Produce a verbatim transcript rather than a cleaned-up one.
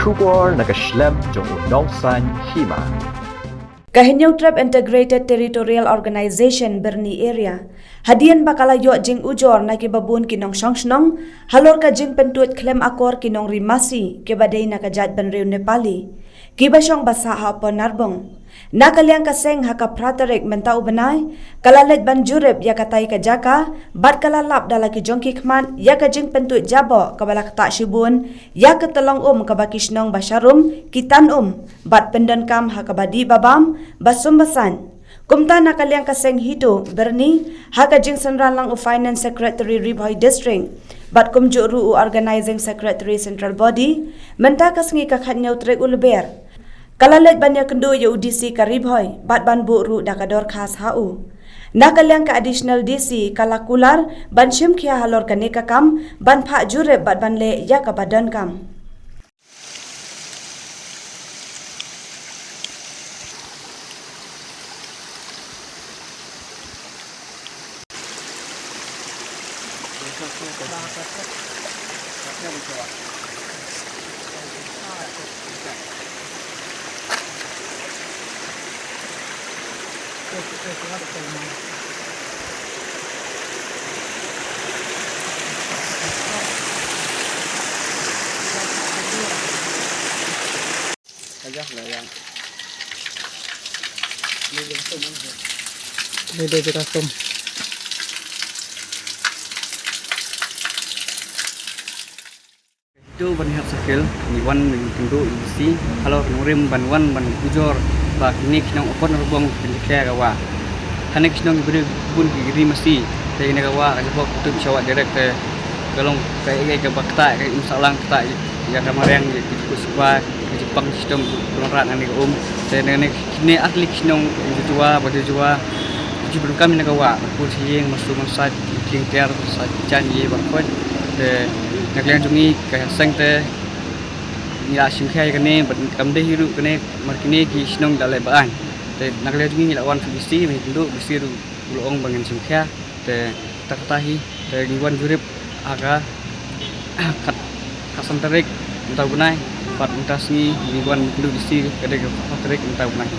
Khubor na ka shlem jong u nongsan hima. Ka Hynñiewtrep Integrated Territorial Organization Byrni Area, hadien ba ka la ïoh jingujor na ki babun ki nongshong shnong halor ka jingpyntuid khlem akor ki nongrim masi kiba dei na ka jaitbynriew Nepali, kiba shong ba sah ha Upper Narbong. Na ka liang ka seng, ha ka phra tarik mynta u bnai, ka la leit ban jurip ïa katai ka jaka bad ka la lap da la ki jong ki khmat ïa ka jingpyntuid jaboh kaba la ktah shibun ïa ka tyllong um kaba ki shnong ba sharum ki tan um bad pyndonkam ha kaba dih ba bam, ba sum ba saiñ. Kumta na ka liang ka seng HITO Byrni, ha ka jingsynran lang u Finance Secretary Ri Bhoi District bad kumjuh ruh u Organizing Secretary Central Body, mynta ka sngi ka khathynñiew tarik u Lber, ka la leit ban ïakynduh ïa u DC ka Ri Bhoi bad ban buh ruh da ka dorkhas ha u. Na ka liang ka Additional DC ka la kular ban shim khia halor kane ka kam ban phah jurip bad ban leh ïa kaba donkam. Aja lah yang. Ini dia custom. Itu ban hap sakil, ni wan ni kendu isi, halor nongrim ban wan ban ujor ba kine ki nong Upper Narbong pynjah ka wah. Hane ki nong bri bun ki ri masi, te ine ka wah ka jabok tu shawa direct te ka long ka ege ka bakta ka im salang kata ïa ka mariang ïa ki ku spa. Ka jingpang shitom ka long rat ngan ïa ka um. Te ngan ïa kine ar tylli ki shnong jujua ba jujua. Ju pyndonkam ïa ka wah, pur shi ïing, masu mansat, king tiar, mansat jan ïa ba khot. Te na ka liang jong ngi ka seng te ngi la shim khia ïa kane, bad kam dei hi ruh kane, mar kine ki shnong da leh ba aiñ. Te na ka liang jong ngi ngi la wan phi bisi, ngi kynduh bisi ruh u la ong ba ngan shim khia. Te ta kata hi, te ngi wan jurip ha ka khat, khatsan tarik mynta u bnai, bad mynta sngi ngi wan kynduh bisi ka dei ka khat tarik mynta u bnai.